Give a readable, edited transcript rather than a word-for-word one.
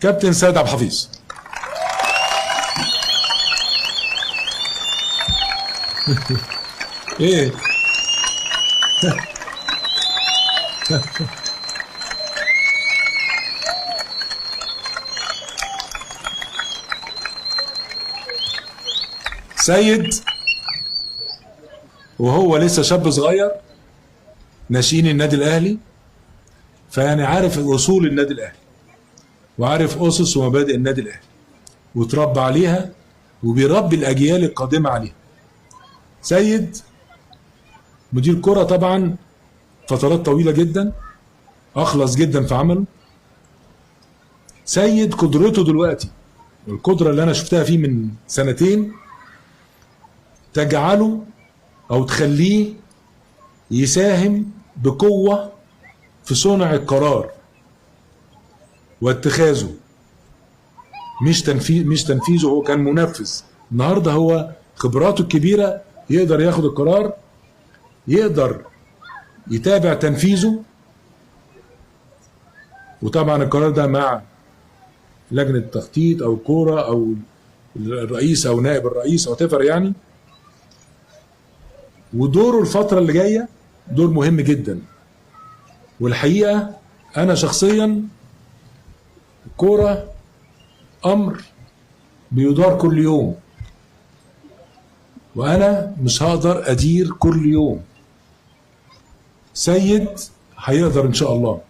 كابتن سيد عبد الحفيظ. ايه؟ سيد وهو لسه شاب صغير، ناشئين النادي الاهلي، فيعني عارف اصول النادي الاهلي وعارف اسس ومبادئ النادي الاهلي وتربى عليها وبيربي الاجيال القادمة عليها. سيد مدير كرة طبعا فترات طويلة جدا، اخلص جدا في عمله. سيد قدرته دلوقتي، القدرة اللي انا شفتها فيه من سنتين، تجعله او تخليه يساهم بقوة في صنع القرار واتخاذه، مش تنفيذه. هو كان منفذ، النهارده هو خبراته الكبيرة يقدر ياخد القرار، يقدر يتابع تنفيذه، وطبعا القرار ده مع لجنة التخطيط او الكورة او الرئيس او نائب الرئيس او تفر يعني. ودوره الفترة اللي جاية دور مهم جدا. والحقيقة انا شخصيا الكورة امر بيدار كل يوم، وانا مش هقدر ادير كل يوم. سيد هيقدر ان شاء الله.